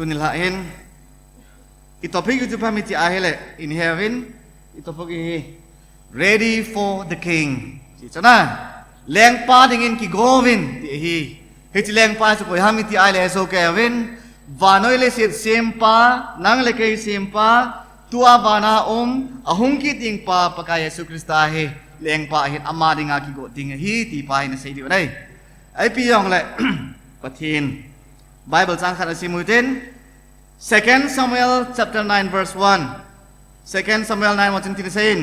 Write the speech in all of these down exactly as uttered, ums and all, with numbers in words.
Tuni lah hin, i topic chu ipi ham iti ahile, in heaven, i topic hi, Ready for the King. Hiche chun a, lengpa dingin kigouvin, ti ahi. Hiche lengpa chu koi ham iti ahile, hesoh kei uvin, vannoi leiset sempa, nang le kei sempa, tua vana um, ahung kit ding pa, Pakai Jesu Christa hi, lengpa ahin ama dinga kigo ding ahi, ti pa hi nasei diu ahi. Ipi jongle, Pathen Bible chang khat nasim uhitin, Second Samuel chapter nine verse one. Second Samuel nine verse one chun hitin aseiyin.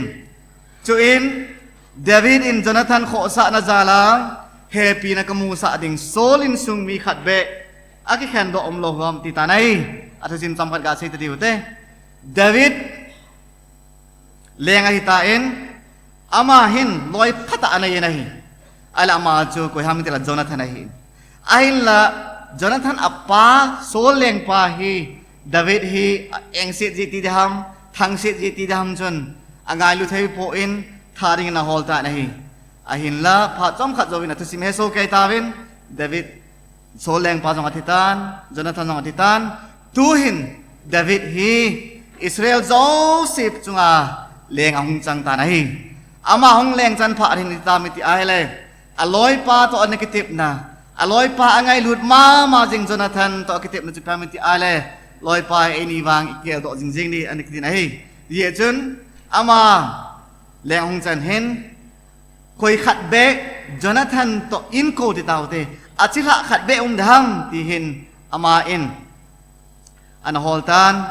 Chuin David in Jonathan khohsahna jal a, hepina kamusah ding Saul insung mi khat beh akikhen doh umlou ham ati tan ahi. Athusim chomkhat gasei tadiu hite. David leng ahitan, ama hin loi phatah anei in ahi. Ahile ama chu koi ham itile Jonathan ahi. Ahinla Jonathan apa Saul lengpa hi David hi engset jeh iti ding ham, thangset jeh iti ding ham chun angailu thei poi in tha dingin ahol tan ahi. Ahinla phat chomkhat jouvin athusim hesoh kei tauvin, David Saul lengpa jong athi tan, Jonathan jong athi tan, tuhin David hi Israel jouse chunga leng ahung chang tan ahi. Ama hung leng chan phat hin iti tam iti ahile, aloipa toh ana kitepna, aloipa angailut mama jing Jonathan toh akitepna chu ipi ham iti ahile, loipa eini vang igeldoh jingjing ding ana kitin ahi. Hijeh chun ama leng ahung chan hin, koi khat beh Jonathan toh inko ti taute, achilhah khat beh um ding ham ti hin ama in ana hol tan,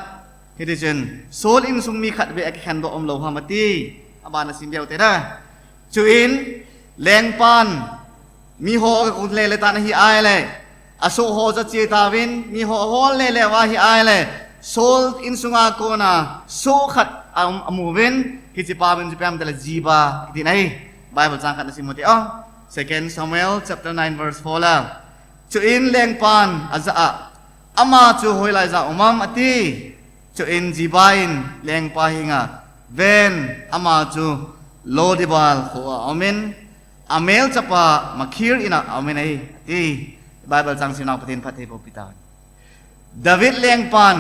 hitichun Saul insung mi khat beh akikhen doh umlou ham ati, aban nasim diu hite na. Chuin lengpan miho akikhen lele tan ahi ahile, asoh ho chu ache tauvin, miho ahol lele uva ahi ahile, Saul insunga kona soh khat a um, amu uvin, hichepa min chu ipi ham itile Ziba kiti ahi. Bible chang khat nasim uhite o. Second Samuel chapter nine verse four la. Chuin lengpan ajah a, ama chu hoilai jah a um ham ati. Chuin Ziba in lengpa henga, ven, ama chu Lodebar khoa aumin, amel chapa Makir ina aumin ahi, ati. Bible chang simnau Pathen phattheiboh pi tahen. David lengpan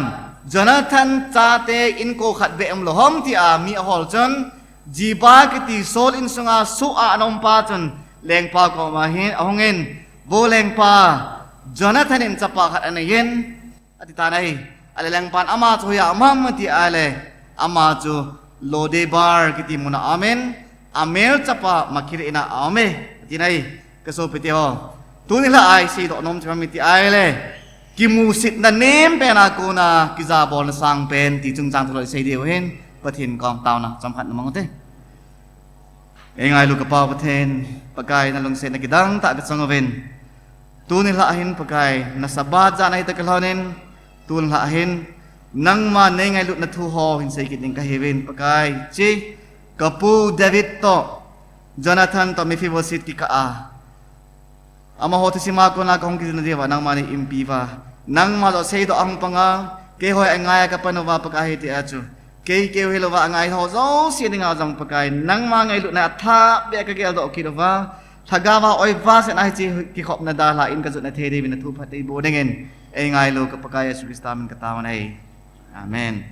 Jonathan chate inko khat beh umlou ham tia mi ahol chun, Ziba kiti Saul insunga soh a ana umpa chun lengpa koma hin ahungin, vo lengpa, Jonathan in chapa khat aneiyin, ati tan ahi. Ahile lengpan ama chu hoiya um ham ati ahile, ama chu Lodebar kiti muna aumin, amel chapa Makir ina aume, ati ahi. Kasopiteho, tuni lah a isei doh nom chu ipi ham iti ahile, kimusitna nempena kona kijabolna sangpen ti chungchang thulou isei diu hin, Pathen koma taona chomkhat namang ute. Eingailu kapa Pathen, Pakai nalungsetna kidang tah kachang uvin, tuni lah hin Pakai nasabajat na hita kalhonin, tuni lah hin nangma neingailutna thu ho hin seikit ding kahiuvin Pakai, hiche kapu David toh Jonathan toh Mephibosheth kikah a, amaho thusima kona kahung kijilna diuva nangman neiinpi uva, nangma joh seidoh ahung panga, keiho angaiya kapan uva Pakai, hitia chu kei keu hilouva angai ho jouse dinga jong Pakai, nangma ngailutna athah beh a kageldoh kit uva, lhagaova oivasetna hiche kikhopna dalhan kajotna thei diuvin nathu phattheiboh dingin, eingailu ka Pakai Jesu Christa min kataovin ahi. Amen.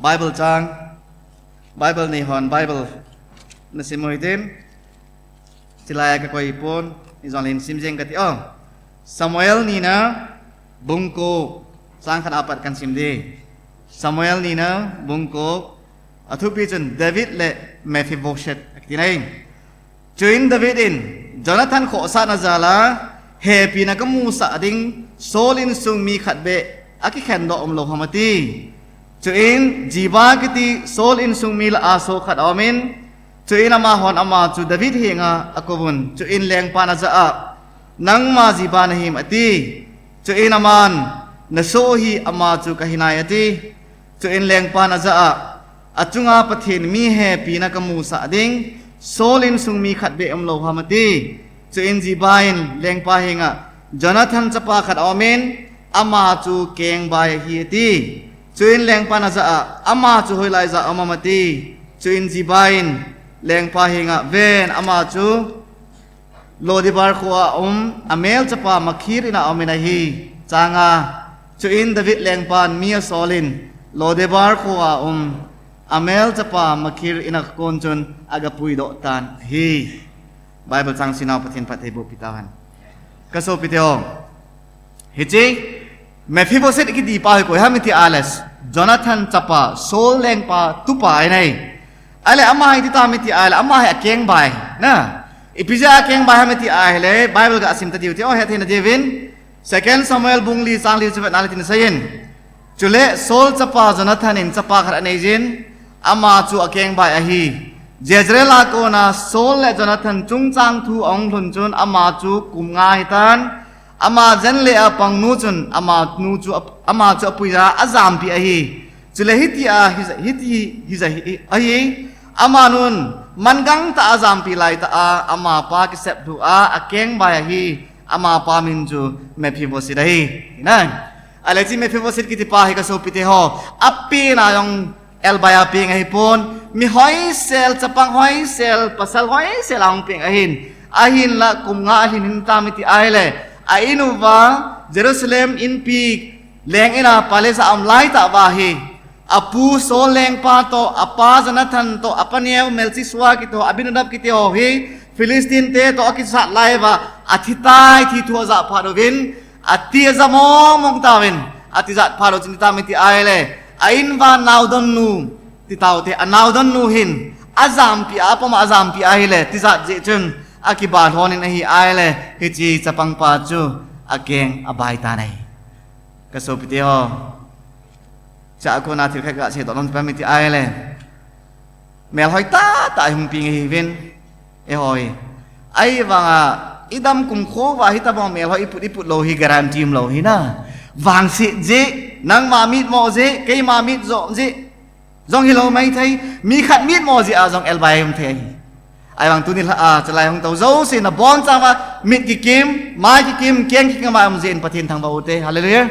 Bible chang, Bible neihon Bible nasim uhitin, chulaiya kakoi pon, ijongleh hin simjeng kati o. Samuel nina bung ko, chang khat apat kahin sim ding. Samuel nina bung ko, athupi chun David le Mephibosheth akiti ahi. Chuin David in, Jonathan khohsahna jal a, hepina kamusah ding Saul insung mi khat beh akikhen doh umlou ham ati. Chuin Ziba kiti Saul insung mi lah a soh khat aumin, chuin amahon ama chu David henga akouvun, chuin lengpan ajah a, nangma Ziba nahim ati. Chuin aman, nasoh hi ama chu kahinai ati. Chuin lengpan ajah a, achunga Pathen mi hepina kamusah ding Saul insung mi khat beh umlou ham ati. Chuin Ziba in lengpa henga, Jonathan chapa khat aumin, ama chu kengbai ahi ati. Chuin lengpan ajah a, ama chu hoilai jah a um ham ati. Chuin Ziba in lengpa henga, ven, ama chu Lodebar khoa um, amel chapa Makir ina aumin ahi. Chang nga, chuin David lengpan mi asolin, Lodebar khoa um, Amel chapa Makir in a kon chun agapuidoh tan ahi. Bible chang sinau Pathen phattheiboh peh tahen. Kasopite ho. Hiche, Mephibosheth kitipa hi koi ham iti ahile, Jonathan chapa, Saul lengpa tupa ahi nai. Ahile ama hi iti tam iti ahile, ama hi akengbai. Na, ipi jeh a akengbai ham iti ahile, Bible gasim tadiu hite, o, hetheina diuvin. Second Samuel bung li chang li chu vetna le tin aseiyin. Chule Saul chapa Jonathan in chapa khat aneijin, ama chu akengbai ahi. Jezreel a kona Saul le Jonathan chungchang thu ahung lhun chun ama chu kum nga ahitan, ama jen le apangnu chun ama nu chu ap-, ama chu apuija ajampeh ahi. Chule hitia, hija, hiti, hija, hi, ahi. Amanun, man gangtah a ajampeh laitah a, amapa kisep lhu a, akengbai ahi. Amapa min chu Mephibosheth ahi. Nai. Ahile hiche Mephibosheth kitipa hi kasopite ho. Apen a jong elbai a peng ahipon. Mi hoisel, chapang hoisel, pasal hoisel a hung peng ahin. Ahinla kum nga alhin hin tam iti ahile, a in uva, Jerusalem inpi, leng in a palace a um laitah uva hi, apu Saul lengpa toh, apa Jonathan toh, apaneo Malchishua kiti ho, Abinadab kiti ho hi, Philistine te toh akisat lai uva, athitai ti thu ajah phat uvin, ati aja mong mong tauvin, ati jat phat u chun iti tam iti ahile, a in uva naodon nu, ti taute, anaodon nu hin, ajampeh a, apom a ajampeh ahile, tijat jeh chun, akiba lhonin ahi ahile, hiche chapangpa chu, akeng abai tan ahi. Kasopite ho. Chua kona thil khat kaseidoh nom peh ham iti ahile, melhoi tahtah ihung peng ahiuvin. Eiho hi. Ahivanga, idam kum kho uva hitobang melhoi iput iput lou hi guarantee umlou ahi na. Vangset jeh, nangma mitmo jeh, keima mitjo jeh. Jong hilou maithei, mi khat mitmo jeh a jong elbai um thei ahi. Ahivang tuni lha a, chalai hung tou jouse nabonchauva, mit kikim, mai kikim, keng kikim a um jeh in Pathen thangvah u hite. Hallelujah.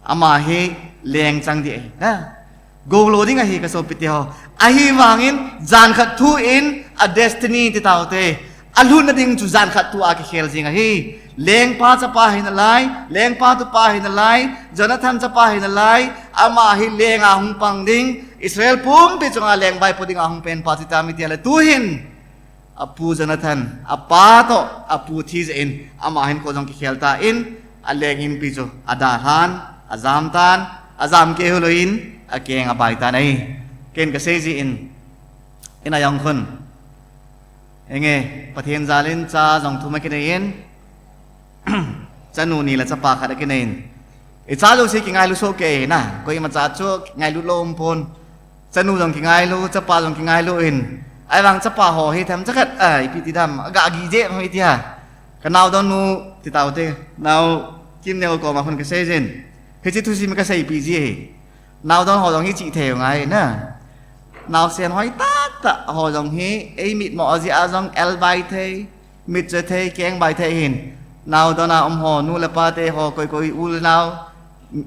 Ama hi leng chang ding ahi. Na. Gou lou ding ahi kasopite ho. Ahivangin, jan khat thu in, a destiny ti taute. Alhunna ding chu jan khat thu a kikhel jing ahi. Lengpa chapa hinalai, lengpa tupa hinalai, Jonathan chapa hinalai, ama hi leng a hung pang ding, Israel pumpi chunga leng vaipo ding a hung penpa ti tam iti ahile tuhin. Apu Jonathan, apa toh, apu thi jeh in, ama hinkho jong kikhel tan, aleng inpi chu, adalhan, ajam tan, ajam kei hilou in, akeng abai tan ahi. Ken kasei jin, ina jong khun. Enge, Pathen jalin cha jong thum akinei in, chanu ni le chapa khat akinei in. Icha jouse kingailu soh kei na, koima cha chu ngailu lou umpon. Chanu jong kingailu, chapa jong kingailu in. Ahivang chapa ho hi themcha khat, a, ipi ti dam, aga agi jeh ham iti ham. Kanaodon nu ti taute, nao Kimneo koma khun kasei jin. Hiche thusim kaseipi ji ahi. Naodon ho jong hi chih thei u ngai na. Naosen hoi tahtah ho jong hi, ei mitmo jeh a jong elbai thei, mitcho thei, kengbai thei hin. Naodon a um ho, nu le pa te ho, koi koi u le nao,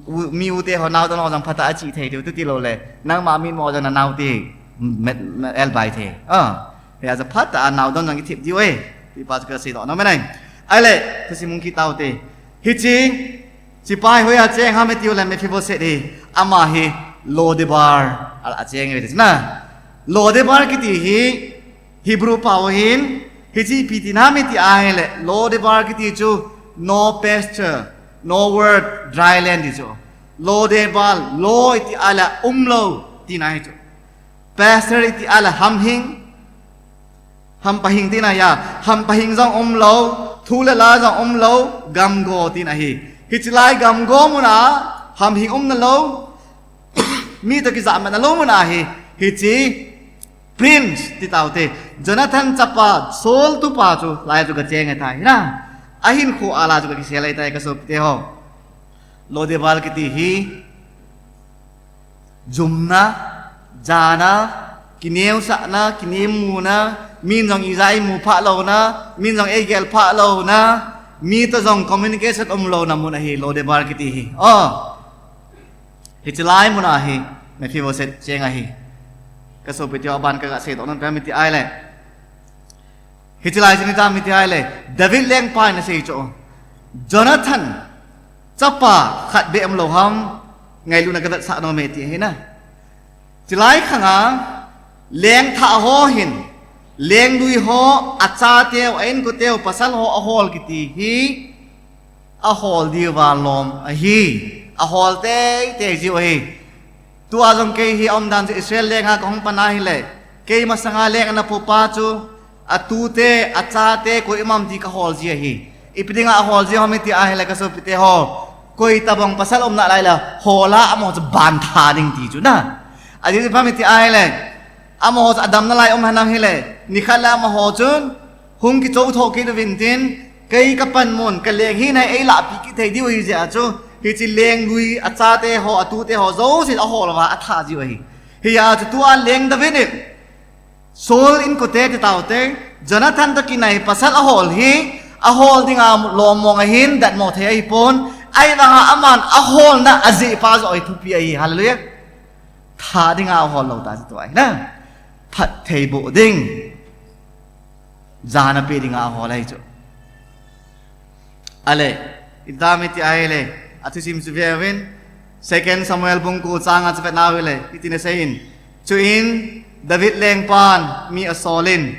u, mi u te ho, naodon ho jong phatah a chih thei diu, tuti lou le. Nangma mitmo jong nanao te, met, met, elbai thei. A, hia jong phatah a naodon jong ithip diu e. Tipa chu kaseidoh nom e nai. Ahile, thusim hung kit taute. Hiche, Chipai hoiya cheng ham itiu le Mephibosheth hi, ama hi Lodebar a, acheng e ti na. Lodebar kiti hi Hebrew pao hin, hiche ipi tina ham iti ahile, Lodebar kiti chu no pasture, no word, dry land ti chu. Lodebar, lo iti ahile umlou tina hi chu. Pasture iti ahile hamhing, hampahing tina ahi, hampahing jong umlou, thu le la jong umlou, gamgo tina ahi. Hiche lai gamgo muna, hamhing umna lou, mi toh kijamatna lou muna hi, hiche prince ti taute, Jonathan chapa, Saul tupa chu, lai chu kacheng ahitai, na. Ahinkho a lai chu kakisel ahitai kasopite ho. Lodebar kiti hi, jumna, jana, kineosahna, kinemuna, min jong ija imu phah louna, min jong eigel phah louna, mi toh jong communication umlouna mun ahi, Lodebar kiti hi. O. Hiche lai muna hi, Mephibosheth cheng ahi. Kasopite ho aban kaga seidoh nom ipi ham iti ahile. Hiche lai chu iti ham iti ahile, David lengpa in asei chu. Jonathan chapa khat beh umlou ham, ngailutna kavetsah nom e ti ahi na. Chulai khanga lengthah ho hin lenglui ho, achateu, a-inkote u, pasal ho ahol kiti hi ahol diuva lom ahi. Ahol teitei jiu ahi. Tua jong kei hi aumdan chu Israel lenga kahung pan ahile, kei masanga leng ana popa chu atute, achate, koi um am ti kahol ji ahi. Ipi dinga ahol ji ham iti ahile, kasopite ho, koi tabang pasal umna lai le hol a, amaho chu bantha ding ti chu na. Ajeh chu ipi ham iti ahile, amaho chu adamna lai um henlang hile, nikhat le amaho chun hung kichou thou kit uvin tin, kei kapanmun, kaleng hi nahi eilahpeh kit thei diu ahi jeh a chu, hiche lenglui, achate ho, atute ho jouse ahol uva atha jiu ahi. Hijeh a chu tua leng David in, Saul inkote ti taute, Jonathan toh kinai pasal ahol hi, ahol dinga lom mong ahin, datmo thei ahipon, ahivanga aman aholna ajehpa joh hi thupi ahi, hallelujah. Tha dinga ahol lou ta chu tua ahi na. Phattheiboh ding, jana pe dinga ahol ahi chu. Ale, ipi ham iti ahile, athusim chu veuvin, Second Samuel bung ko changa chu vetna ahile, hitin aseiyin, chuin David lengpan mi asolin,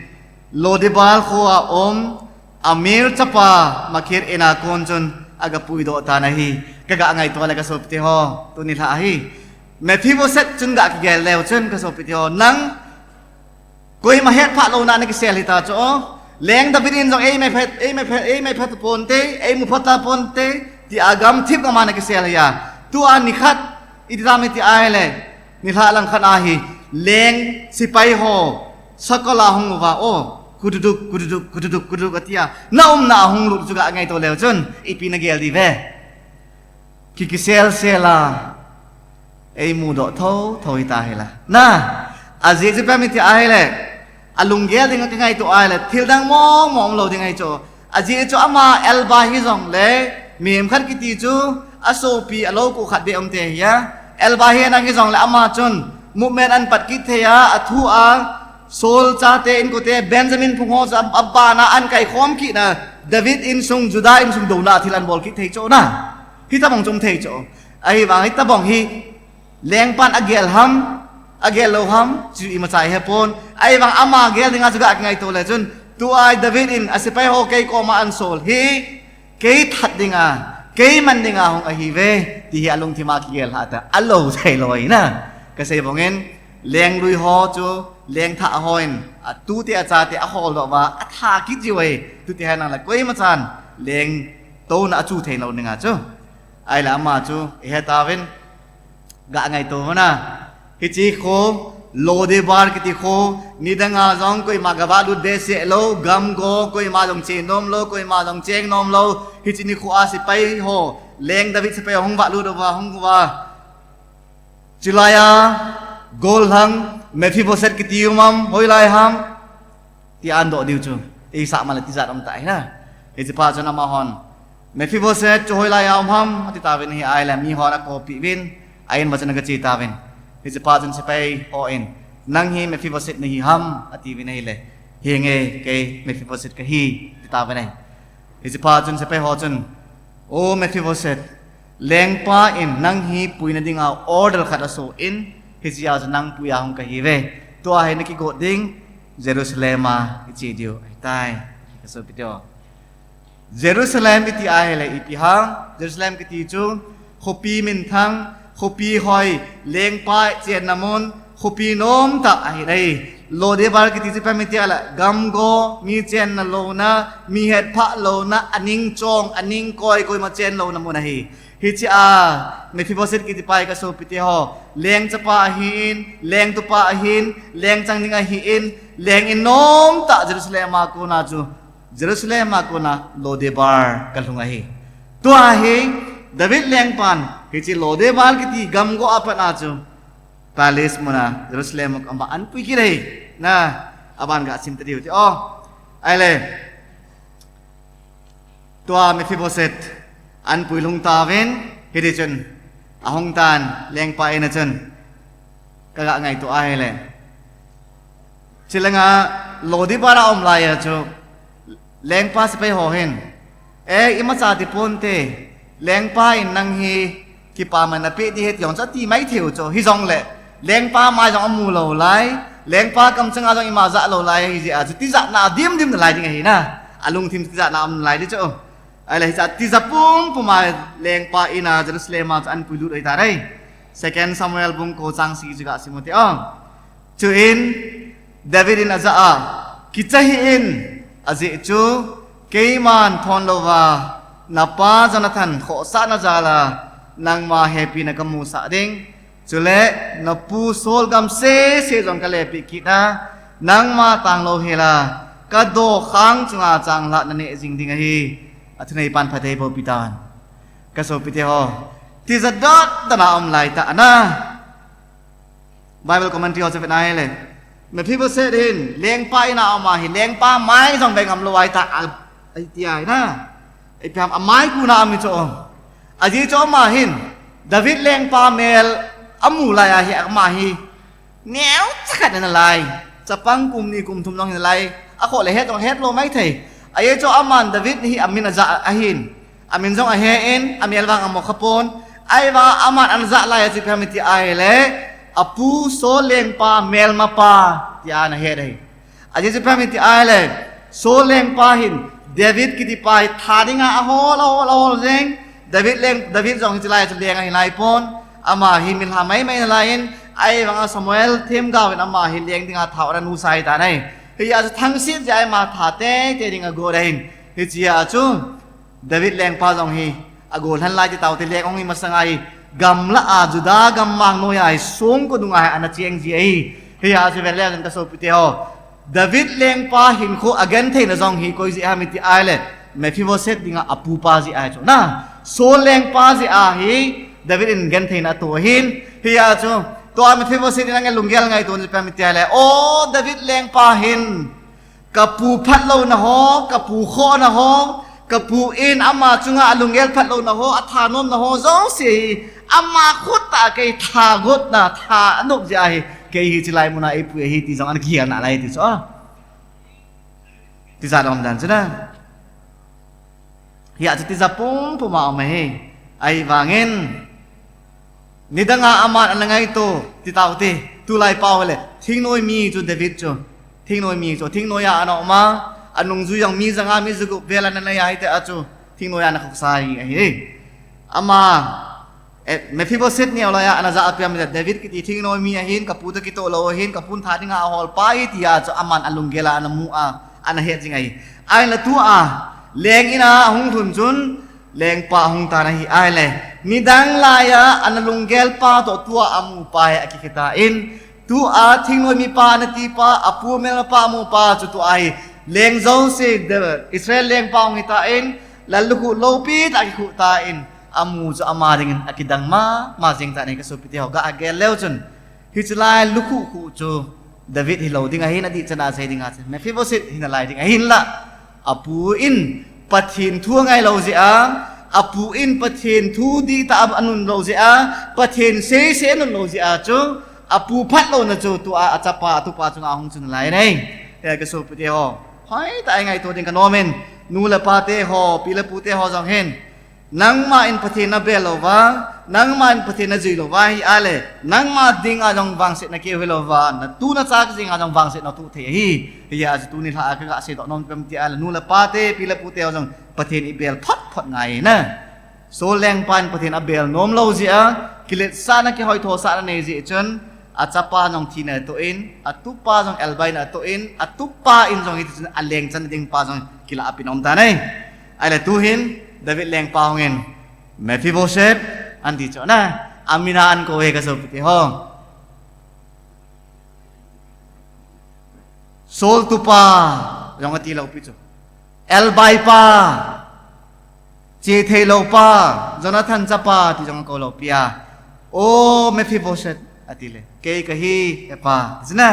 Lodebar khoa um Amir chapa Makir ina kon chun agapuidoh tan ahi. Kaga ngaito le kasopite ho, tuni lha ahi, Mephibosheth chun ga kigel leu chun, kasopite ho, nang koima hetphah louna nakisel hita chu, leng David in jong eimai phat, eimai phat, eimai phat ponte, eimu phat ta ponte, tia gamthip gama nakisel hiya. Tua nikhat, iti ham iti ahile, nilhah langkhat ahi, leng sepai ho sakol a hung uva, o, kududuk, kududuk, kududuk, kududuk atia, na umna ahung lut chu ga ngaito leu chun, ipi nagel diu ve. Ki, kiselsel a eimudoh thotho hita hila. Na, ajeh chu ipi ham iti ahile, alunggel dinga kangaito ahile, thildang mong mong umlou ding ahi chu. Ajeh chu ama elba hijongle, mihem khat kiti chu, asopi, alou ko khat beh umte hiya. Elba hi nang hijongle ama chun movement ahin pat kit thei a, athu a, Saul chate inkote, Benjamin phung ho chu a, abana ahin kaikhom kit na, David insung, Judah insung douna thil ahin bol kit thei chu na. Hitabang chu um thei chu. Ahivang hitabang hi lengpan agel ham, agel lou ham, chu imacha ihepon. Ahivang ama gel dinga chu ga kingaito le chun, tua hi David in asepai ho kei koma ahin sol hi, kei that dinga, kei man dinga hung ahiuve, ti hi alungthima kigel lhah ta, alou thei lou ahi na. Kasei bangin, lenglui ho chu, lengthah hon, atute achate aholdoh uva, atha kit jiu ahi, tuti henlang le koimachan, lengtouna achu thei lou dinga chu. Ahile ama chu, ihe tauvin, ga ngaito uvin na. Hiche kho, Lodebar kiti kho, nidanga jong koima gavalut behseh lou, gamgo, koima jong che nom lou, koima jong cheng nom lou, hiche nikho a sepai ho, leng David sepai ho hung valut uva, hung uva. Chulai a, gollhang, Mephibosheth kiti um am, hoilai ham, ti ahin doh diu chu. Eisah man le tijat um ta ahi na. Hichepa chun amahon, Mephibosheth chu hoilai a um ham, ati tauvin ahi ahile, mihon akopi uvin, a-in uva chun agache tauvin. Hichepa chun sepai hon, nang hi Mephibosheth nahi ham, atiuvin ahile, henge, kei Mephibosheth kahi, ati tauvin ahi. Hichepa chun sepai ho chun, O Mephibosheth, lengpa in nang hi puina dinga order khat asoh in, hichea chu nang pui a hung kahiuve. Tua hi nakigot ding, Jerusalem a iche diu ahitai. Kasopite ho, Jerusalem iti ahile ipi ham, Jerusalem kiti chu khopi minthang, khopi hoi, lengpa chenna mun, khopi nomtah ahi nai. Lodebar kiti chu ipi ham iti ahile, gamgo, mi chenna louna, mi hetphah louna, aning chong, aning koi, koima chen louna mun ahi. Hichea Mephibosheth kitipa hi kasopite ho, leng chapa ahin, leng tupa ahin, leng chang ding ahin, leng in nomtah Jerusalem a kona chu, Jerusalem a kona Lodebar kalhung ahi. Tua hi David lengpan hiche Lodebar kiti gamgo a pat a chu palace muna Jerusalem a ama ahin pui kit ahi. Na, aban gasim tadiu ti o. Ahile, tua Mephibosheth ahin pui lhung tauvin, hiti chun ahung tan, lengpa in a chun, kaga ngaito ahile, chulanga Lodebar a um laiya chu lengpa sepai ho hin, Eh, imacha ti ponte, lengpa in nang hi kipaman napeh ding ahi ti jong chu ati maithei u chu. Hijongle, lengpa mai jong amu lou lai, lengpa kamchanga jong ima ja lou lai, hijeh a chu tijatna dimdim nalai ding ahi na. Alungthim tijatna um nalai ding chu. Ahile hiche a tija pumpum a lengpa in a Jerusalem a chu ahin puilut u ahitai. Second Samuel bung ko chang sagi chu gasim u hite o. Chuin David in ajah a, kicha hih in, ajeh chu keiman thon louva napa Jonathan khohsahna jal a nangma hepina kamusah ding. Chule napu Saul gam sese jong kalepeh kit a, nangma tanglou hel a, kadokhang chunga changlhah naneh jing ding ahi. Athuneipan phatthei boh peh tan. Kasopite ho, tija dot dot a um lai tah ana. Bible commentary ho chu vet nai le, Mephibosheth hin lengpa in a um ahi, lengpa mai jong ve ngam lou ahitai, a, ati ahi na. Ipi ham, amai kuna um hi chu. Ajeh chu ama hin David lengpa mel amu lai ahi, ama hi neocha khat ana lai. Chapang kum ni kum thum jong hina lai. Akhoh le het jong het lou maithei. Ajeh chu aman David hi amin ajah ahin. Amin jong ahe in, amel vang amo kha pon. Ahivang aman ana jah lai a chu ipi ham iti ahile, apu Saul lengpa melmapa tia ana het ahi. Ajeh chu ipi ham iti ahile, Saul lengpa hin David kitipa hi tha dinga ahol, ahol, ahol jeng. David leng, David jong hiche lai a chu leng ahi nai pon. Ama hi milham maimai nalai in, ahivanga Samuel themgao in ama hi leng dinga thao ana nusa ahitai. Hijeh a chu thangset jeh a ama tha teitei ding agot ahin. Hichea chu David lengpa jong hi agol hen lai ti taute, leng ahung hi masanga hi gamlah a Judah gammang noiya hi songko dunga hi ana cheng ji ahi. Hijeh a chu vet leu chun kasopite ho, David lengpa hinkho agentheina jong hi koi jeh ham iti ahile, Mephibosheth dinga apupa jeh ahi chu na. Saul lengpa jeh a hi David in gentheina ato ahin. Hijeh a chu tua Mephibosheth in ange lunggel ngaito chu ipi ham iti ahile, o David lengpa hin kapu phatlouna ho, kapu khohna ho, kapu in ama chunga alunggel phatlouna ho, athanomna ho jouse hi ama khut a kei tha gotna, tha anop jeh ahi, kei hiche lai muna eipui ahi ti jong ana kihil nalai ti chu. Tijat aum dan chu na. Hijeh a chu tija pumpum a um ahi. Ahivangin nidanga aman ana ngaito ti taute, tulai pao hile, thingnoi mi chu David chu. Thingnoi mi chu, thingnoi a ana um a, anungjui jong mi janga mi jagup vel ana nei a, hitia chu thingnoi a ana khohsah ahi. Ama, eh, Mephibosheth neo laiya ana jah a ipi ham itile, David kiti thingnoi mi ahin, kapu toh kitoh lou ahin, kapun tha dinga aholpa ahi tia chu aman alunggel a ana mu a, ana het jing ahi. Ahinla tua leng in a ahung lhun chun, lengpa ahung tan ahi ahile, midang laiya ana lunggel pa toh tua amupa hi akikhe tan, tua thingnoi mipa ana tipa, apu melmapa amupa chu tua hi leng jouse, Israel lengpa ahung hitan, lallukhuh loupi tah akikhuh tan, amu chu ama dingin akidang mama jeng tan ahi kasopite ho, ga gel leu chun. Hiche lai lukhuh khuh chu David hilou ding ahin, adih chan a sei dinga chu Mephibosheth hinalai ding ahinla, apu in Pathen thu angai lou jeh a, apu in Pathen thu dihtah a anun lou jeh a, Pathen seisei anun lou jeh a chu, apu phatlouna chu tua achapa, atupa chunga ahung chu nalai ahi. He kasopite ho, hoitah a ingaito ding kanom in, nu le pa te ho, pi le pu te ho jong hin, nangma in Pathen nabel louva, nangma in Pathen najui louva ahi ahile, nangma dinga jong vangsetna keu hilouva, natu nacha dinga jong vangsetna tuh thei ahi. Hijeh a chu tuni lha a kaga seidoh nom chu ipi ham iti ahile, nu le pa te, pi le pu te ho jong Pathen ibel phot phot ngai ahi na. Saul lengpa in Pathen abel nom lou jeh a, kiletsahna kihoithosahna nei jeh chun, achapa jong thina atoh in, atupa jong elbaina atoh in, atupa in jong hiti chun aleng channa ding pa jong kilah a ape nom tan ahi. Ahile tuhin David lengpa hungin, Mephibosheth, anti chu na, amin a ahin kou e kasopite ho. Saul tupa jong ati lou pi chu. Elbai pa, chethei lou pa, Jonathan chapa ti jong akou lou pi a. O Mephibosheth, ati le, kei kahi, hepa, ti chu na.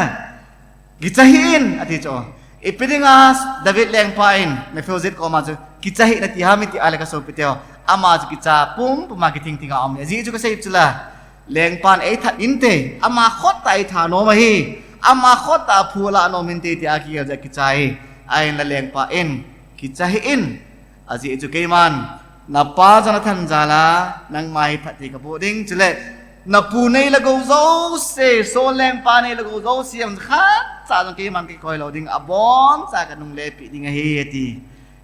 Kicha hih in, ati chu. Ipi dinga David lengpa in Mephibosheth koma chu kicha hih in ati ham iti ahile kasopite ho, ama chu kicha pumpum a kithing thing a um ahi. Ajeh chu kasei chu la, lengpan eithat inte, ama khut a eithanom ahi, ama khut a phu alah nom inte tia kigel jeh a kicha ahi. Ahinla lengpa in, kicha hih in, Ajeh chu keiman, napa jong nathan jal a, nangma hi phatthei kaboh ding, chule napu nei le gou jouse, Saul lengpa nei le gou jouse, jong khatcha jong keiman kakoi lou ding, abonchan kanungle peh ding ahi, ati.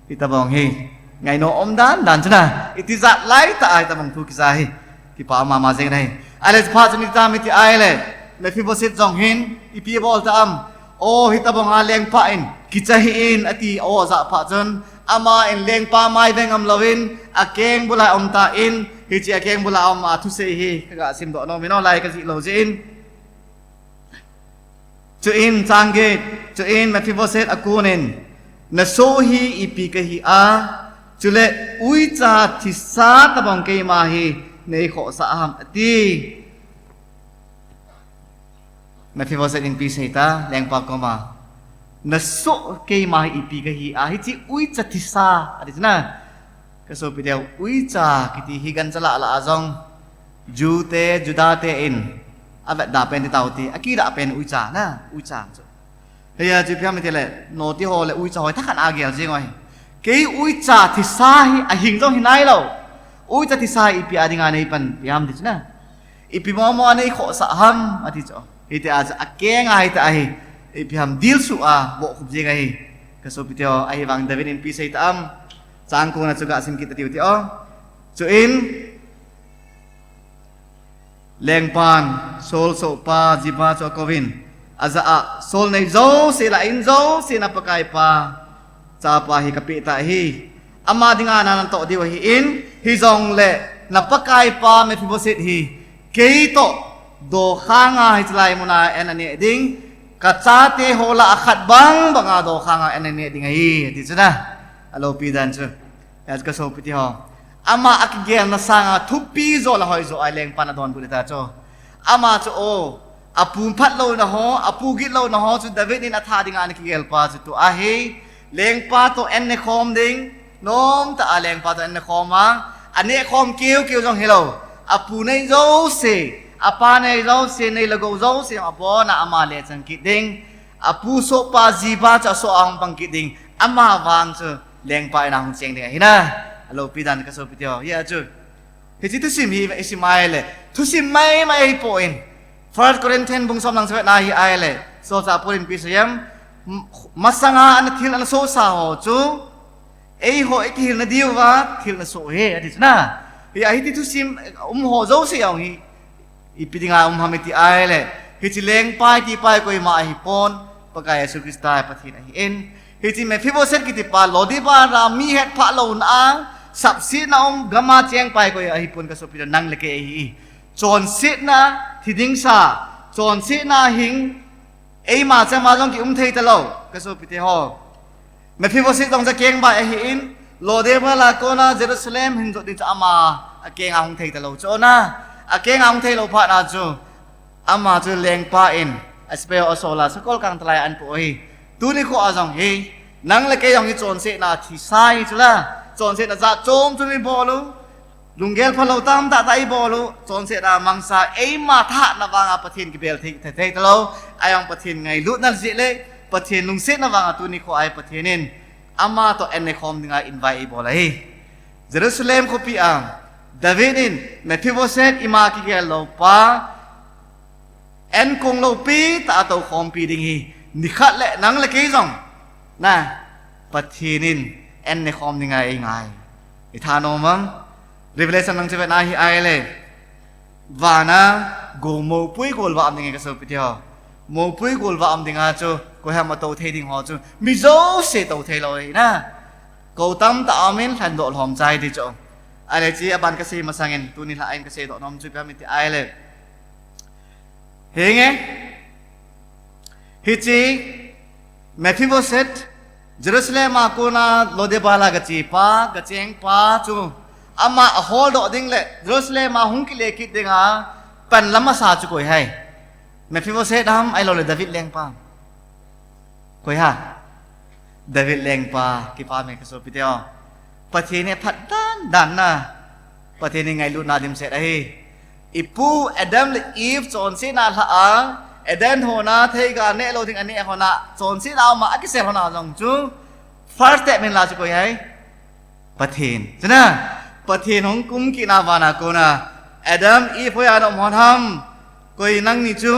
Hitobang hi ngainom um dandan chu na, iti jat laitah a hitobang thu kisa hi, kipa mama jeng ahi. Ahile chuphat chun itam iti ahile, Mephibosheth jong hin ipi abol tam? O, hitobang a lengpa in kicha hih in ati, o, ajah phat chun, aman lengpa mai veng ngam louvin akeng bula aum tan, hiche akeng bula aum a thusei hi kaga simdoh nom in, o, lai kajih lou jeh in. Chuin chang get, chuin Mephibosheth akunin, nasoh hi ipi kahi a, chule uicha thisa tobang keima hi neikhohsah ham, ati. Mephibosheth in ipi asei ta, lengpa koma, nasoh keima hi ipi kahi a, hiche uicha thisa, ati chu na. Kasopite, uicha kiti hi gancha lah lah a jong, Jew te, Juda te in avetda pen ti tau ti, akidah pen uicha na, uicha chu. Hia chu ipi ham itile, noti ho le uicha ho thakhat a gel jeng u ahi. Kei uicha thisa hi ahing jong hi nailou. Uicha thisa hi ipi a dinga neipanpi ham ti chu na. Ipi momo a neikhohsah ham ati chu. Hitia chu akeng a hitia hi, ipi ham dilsuh a bohkhup jeng ahi. Kasopite ho, ahivang David in ipi asei tam? Chang kona chu gasim kit tau hite o. Chuin lengpan Saul sohpa Ziba chu akouvin, ajah a, Saul nei jouse lah a in jouse na Pakaipa chapa hi kapeh tai. Ama dinga na natoh diu ahin, hijongle na Pakaipa Mephibosheth hi keitoh dokhang a hiche lai muna an aneh ding, kachate ho lah a khat bang banga dokhang a an aneh ding ahi, ati chu na. Alopi dan chu. Hia chu kasopite ho, ama akigelna sanga thupi jo le hoi jo a lengpan adonbut ta chu. Ama chu o, apu phatlouna ho, apu gitlouna ho chu David in atha dinga ana kigelpa chu tua ahi. Lengpa toh an nekhom ding, nomtah a lengpa toh an nekhom a, aneh khom keukeu jong hilou, apu nei jouse, apa nei jouse, nei le gou jouse abona ama lechang kit ding. Apu sohpa Ziba chu asoh a hung pang kit ding. Ama vang chu lengpa in a hung cheng ding ahi na. Alopi dan kasopite ho, hia chu. Hiche thusim hi isim ahile, thusim maimai ahipoi. First Corinthians bung som lang chu ivet na hi ahile, solchah Paul in ipi asei em? M-, masanga ana thil ana sohsa ho chu eiho ikihilna diuva thil ana soh ahi, ati chu na. Hia hiti thusim um ho jouse jong hi ipi dinga um ham iti ahile, hiche lengpa itipa hi koima ahipon, Pakai Jesu Christa Pathen ahin. Hiche Mephibosheth kitipa Lodebar a mi hetphah louna a, sapsetna um gam a chengpa hi koi ahipon, kasopite, nang le kei ahi. Chonsetna, thi ding sa, chonsetna hing, eima chama jong kium thei talou, kasopite ho. Mephibosheth jong chu akeng bai ahin, Lodebar a kona Jerusalem hin jot ding chu ama akeng a hung thei talou chu na. Akeng a hung thei lou phat na chu, ama chu lengpa in asepai ho asol a sakol kangtalai a ahin pu ahi. Tuni kho a jong hi, nang le kei jong hi chonsetna thisa hi chu la, chonsetna jat chom chom ibol u. Lunggel phalou tamtah tah ibol u, chonsetna mangcha, eima thahatna vanga Pathen kibel thei, thei, thei talou, ajong Pathen ngailutna jeh le, Pathen lungsetna vanga tuni kho a hi Pathen in, ama toh an nekhom dinga invite eibol ahi. Jerusalem khopi a, David in, Mephibosheth ima kigel lou pa, an kong loupi tah a toukhompi ding hi, nikhat le nang le kei jong, na, Pathen in an nekhom dinga eingai. Ithanom am? Revelation lang chu ivet na hi ahile, vana gou moupui golvah um ding ahi, kasopite ho. Moupui golvah um dinga chu, koiham atou thei ding ho chu, mi jouse tou thei lou ahi na. Kou tamtah aum in lhandoh lhomcha ahi ti chu. Ahile hiche aban kasei masangin, tuni lha in kaseidoh nom chu ipi ham iti ahile, henge, hiche Mephibosheth, Jerusalem a kona Lodebar a gachepa, gachengpa chu, ama aholdoh ding le Jerusalem a hung kile kit dinga panla masa chu koi ham? Mephibosheth ham, ahilouleh David lengpa ham? Koi ham? David lengpa, kipa me kasopite ho. Pathen hi aphat dandan na, Pathen hi ngailutna dimset ahi. Ipu Adam le Eve chonsetna lhah a, Eden hon a theiga neh lou ding aneh hon a, chonsetna a um a akisel hon a jong chu, first step hin la chu koi ham? Pathen. Chuna, Pathen hung kum kit na vana kona, Adam, Eve hoiya na um hon ham, koi nangni chu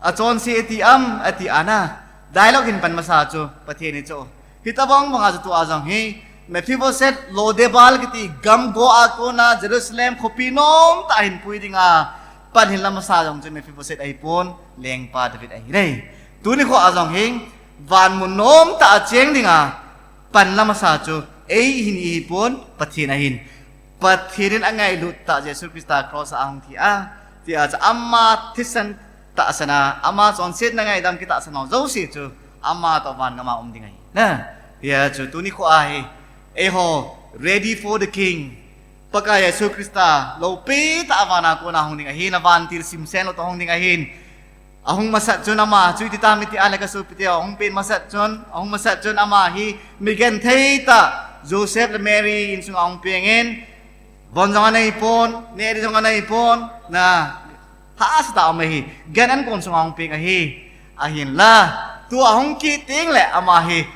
achonse ati am, ati ana. Dialogue hin pan masa chu, Pathen hi chu. Hitobang banga chu tua jong hi, Mephibosheth, Lodebal kiti gamgo a kona Jerusalem khopi nomtah a hin pui dinga pan hin la masa jong chu Mephibosheth ahipon, lengpa David ahi dei. Tuni khoa jong hi, van mun nomtah a cheng dinga pan la masa chu ei hin ihipon, Pathen ahin. Pathen in angailut tah Jesu Christa cross a ahung thi a, tia chu ama thisan tahsan a, ama chonsetna ngaidam kitahsan ho jouse chu ama toh van gam a um ding ahi. Na, tia chu tuni khoa hi, eiho, ready for the King. Pakai Jesu Christa, loupi tah a vana kona hung ding ahin, avantil simsen lou toh hung ding ahin. Ahung masat chun ama, chu iti tam iti a le ka sopite ho, ahung pen masat chun, ahung masat chun ama hi, mi genthei tah, Joseph le Mary insunga ahung pengin, von jong anei pon, neh ding jong anei pon, na, hahsa tah a um ahi, gan an kon sunga ahung peng ahi, ahinla, tua ahung kit teng le ama hi,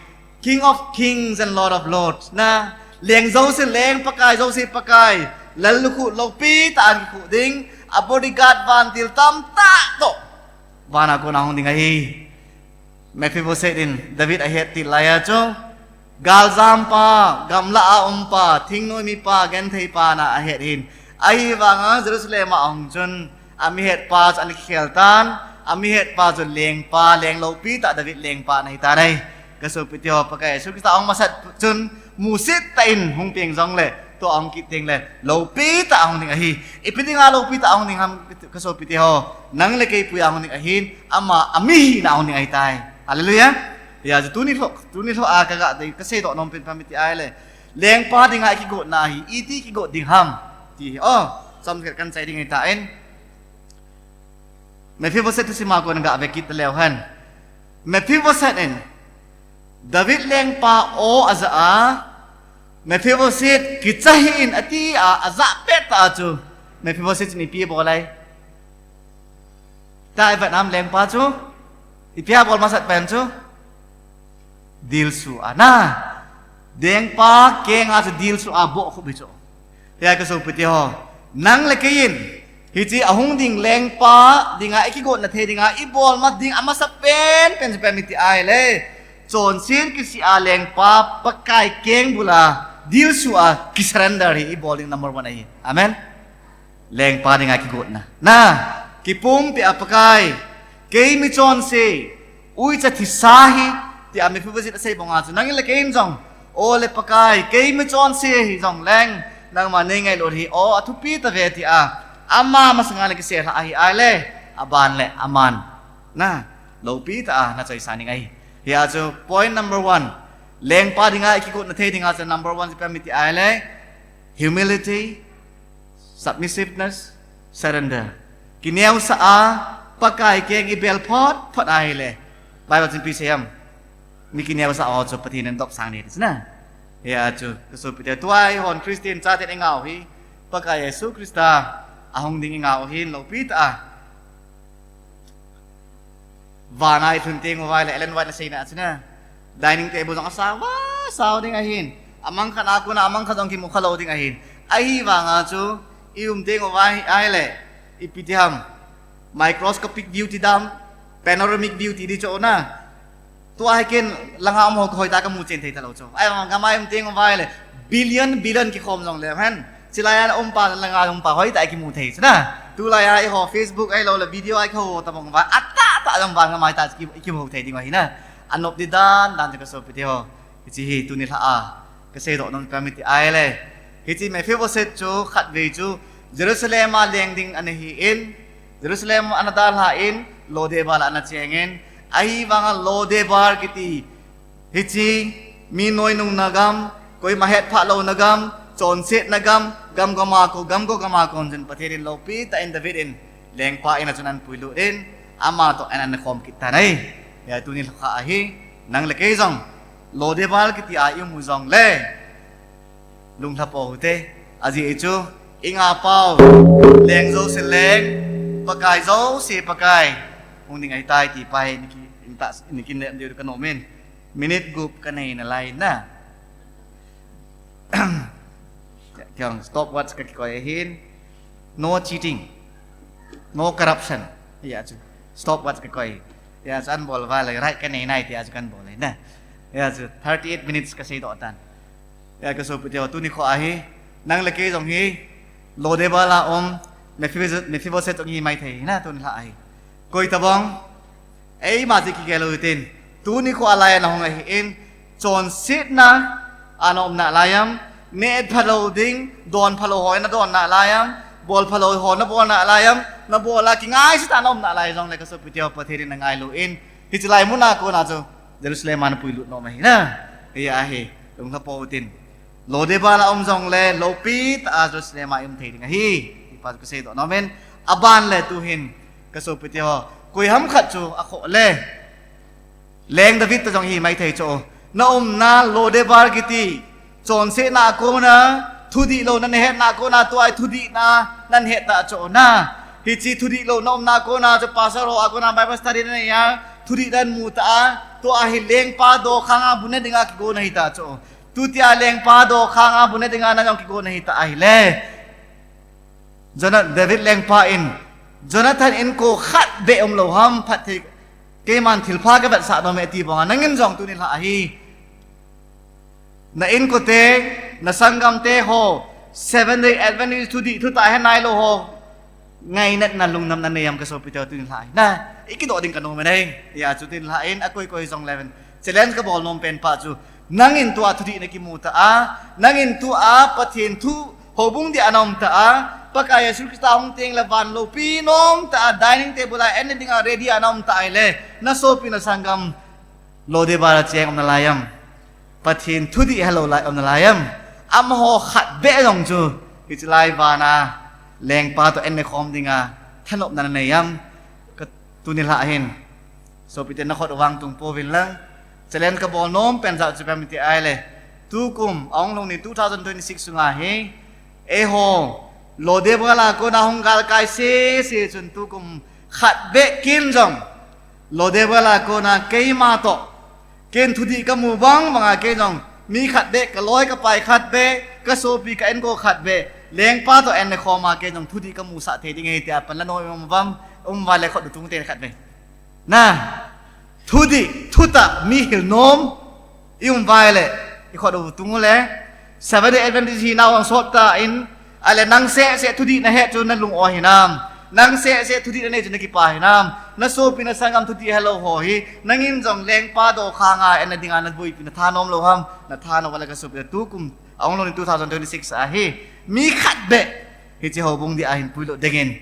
King of Kings and Lord of Lords, na, leng jouse leng, Pakai jouse Pakai, lallukhuh loupi tah a kikhuh ding, a bodyguard vantil tamtah toh vana kona hung ding ahi. Mephibosheth in David ahet til laiya chu, galjam pa, gamlah a um pa, thingnoi mi pa, genthei pa na ahet hin. Ahivanga Jerusalem a ahung chun, ami hetpa chu ana kikhel tan, ami hetpa chu lengpa, leng loupi tah David lengpa ana hi tan ahi. Ka sopite ho, Pakai Jesu Christa ahung masat chun, musit tah in hung peng jongle, tua ahung kit teng le, loupi tah a hung ding ahi. Ipi dinga loupi tah a hung ding ham, ka sopite ho, nang le kei puia hung ding ahin, ama, ami hina a hung ding ahitai. Hallelujah. Hijeh chun tuni lho, tuni lho a ka ga dei, ka seidoh nom pen ipi ham iti ahile, lengpa dinga ikigotna hi, iti kigot ding ham, ti hi. Oh, chomkhat kan chai ding ahitan. Mephibosheth thusim a kon ga ve kit taleu hen. Mephibosheth in David lengpa aw aja a, Mephibosheth kicha hih in ati a, aja pet tah a chu Mephibosheth chun ipi abol ai? Tua ivet nam lengpa chu ipi abol masat pen chu? Dilsu a na. Lengpa kenga chu dilsu a bohkhup hi chu. Hia ka sopite ho, nang le kei in, hiche ahung ding lengpa dinga ikigotna thei dinga ibol ma ding amasa pen pen chu ipi ham iti ahile, chonset kisih a lengpa Pakai keng bula dilsu a kisurrender hi ibol ding number one ahi. Amen. Lengpa dinga kigotna. Na, kipumpi a Pakai, kei michonse, uicha thisa hi, tia Mephibosheth asei banga chu, nang le kei in jong, o le Pakai, kei michonse hijongleng, nangma neingailut hi, o, athupi tave tia, ama masanga le kisei lha ahi ahile, aban le aman. Na, loupi tah a nachoisa ding ahi. Hia chu point number one. Lengpa dinga ikigotna thei dinga chu number one chu ipi ham iti ahile, humility, submissiveness, surrender. Kineosah a, Pakai keng ibel phot phot ahile, Bible chun ipi asei ham? Mi kineosah ho chu Pathen in adopsang ding ahi ti chu na. Hia chu, ka sopite, tua eihon Christian chaten ingah u hi, Pakai Jesu Christa ahung ding ingah u hin loupi tah a. Vana ilhun teng uva ahile, Ellen White in aseina chu na, dining table jong asao a, sao ding ahin. Amang khat a kona amang khat jong kimu khalou ding ahin. Ahivanga chu, i um teng uva ahile, ipi ti ham, microscopic view ti dam, panoramic view ti di chu na. Tua hi ken langa um ho hoitah a kamu chen thei talou chu. Ahivanga gamai um teng uva ahile, billion, billion kikhom jongle hen, chulai a um pa, langa um pa hoitah a kimu thei chu na. Tulai a eiho Facebook ahilou le video a ikihou tabang uva, atah tah jong van gamai tah a ki, kimu thei ding ahi na. Anop di dan dan chu ka sopite ho. Hiche hi tuni lha a ka seidoh nom ipi ham iti ahile, hiche Mephibosheth chu khatvei chu Jerusalem a leng ding ana hi in, Jerusalem ana dalha in, Lodebar a ana cheng in, ahivanga Lodebar kiti hiche mi noinungna gam, koima hetphah louna gam, chonsetna gam, gamgo gamgo a kon chun Pathen in loupi tah in David in lengpa in a chun ahin puilut in, ama toh ana khom kit tan ahi. Hia tuni lha kha ahi, nang le kei jong Lodebar kiti a i um u jongle, lunglha pou hite, ajeh chu, ingah pau, leng jouse leng, Pakai jouse Pakai, hung ding ahitai ti pa hi, niki, niki nem diu ka nom in, minute gup ka nei nalai na. Kei jong stopwatch kakikoi ahin. No cheating. No corruption. Hijeh chun stopwatch kakoi. Hijeh chun abol uva le right kanei nai tia chu kabol ahi na. Hijeh chun thirty-eight minutes kaseidoh tan. Hijeh a kasopi teho, tuni kho ahi, nang le kei jong hi Lodebar a um Mephibosheth, Mephibosheth jong hi maithei na tuni lhah ahi. Koi tabang, eima jeh kigel u hitin, tuni kho a laiya nahung ahin, chonsetna a naum nalai am, neh phalou ding, don phalou ho nadon nalai am, bol phalou ho nabol nalai am, nabol a kingaisah a naum nalai jongle kasopi teho, Pathen in nangailu in, hiche lai mun a kona chu Jerusalem a napuilut nom ahi na. Hijeh a hi, lunglha pou hitin. Lodebar a um jongle, loupi tah a Jerusalem a i um thei ding ahi. Hipa chu kaseidoh nom in, aban le tuhin, kasopi teho, koiham khat chu akhoh le, Leng David toh jong hi maithei chu. Naumna Lodebar kiti, chonsetna a kona, thudih louna nahetna a kona, tua hi thudihna nahet tah chu na. Hiche thudih lou naumna a kona chu pastor ho a kona Bible study nanei a, thudih namu tah a, tua hi lengpa dokhang a bu ne dinga kigon ahi tah chu. Tutia lengpa dokhang a bu ne dinga nang jong kigon ahi tah ahile, Jona-, David lengpa in, Jonathan inko khat beh umlou ham, phatthei, keiman thilpha kavetsah nom e ti banga, nangin jong tuni lhah ahi. Na inkote, na sanggamte ho, Seventh Day Adventist thudih thutah he nailou ho ngainatna lungdamna nei am kasopi teho tuni lhah ahi. Na, i kidoh ding kanom e nei. Hijeh chun tuni lhah in, akoi koi jongle ven, challenge kabol nom pen pa chu, nangin tua thudih nakimu tah a, nangin tua Pathen thu houbung dia naum tah a, Pakai Jesu Christa hung tengle van loupi nom tah a, dining table a en dinga ready a naum tah ahile, nasopi nasanggam Lodebar a cheng um nalai am, Pathen thudih helou lai um nalai am, amaho khat beh jong chu hiche lai vana lengpa toh en ne khom dinga thanopna nanei am, ka tuni lhah hin. Sopite, nakhut u vang tung pouvin lang. Challenge kabol nom pen jat chu ipi ham iti ahile, tukum ahung lhung ni two thousand twenty-six sunga hi, eiho Lodebar a kona hung galkai sese chun tukum khat beh ken jong Lodebar a kona keima toh, ken thudih kamu bang banga kei jong mi khat beh, kaloi kapai khat beh, kasopi ka inko khat beh, lengpa toh en ne khom a kei jong thudih kamusah thei ding ahi tia panla nom i um uvam, um uva le khut u tung ute khat beh. Na, thudih, thutah, mi hil nom i um uva le, i khut u tung ule, Seventh Day Adventist hinau jong sot tan, ahile nang seh seh thudih nahet chu nalung o hinam, nang seh seh thudih nanei chu nakipa hinam, nasopi nasanggam thudih helou ho hi, nangin jong lengpa dokhang a en na dinga naboipi, nathanom lou ham, nathanom uva le kasopi, tukum ahung lhung ni two thousand twenty-six ahi, mi khat beh hiche houbung dia hin puilut dingin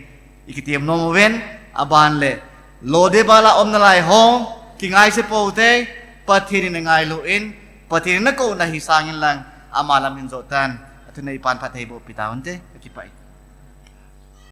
i kitem nom uvin, aban le Lodebar a um nalai ho, kingaise pou te, Pathen in angailu in, Pathen in nakouna hi sangin lang, ama lam hin jot tan, athunei pan phatthei boh pi tauvin te, kakipah e.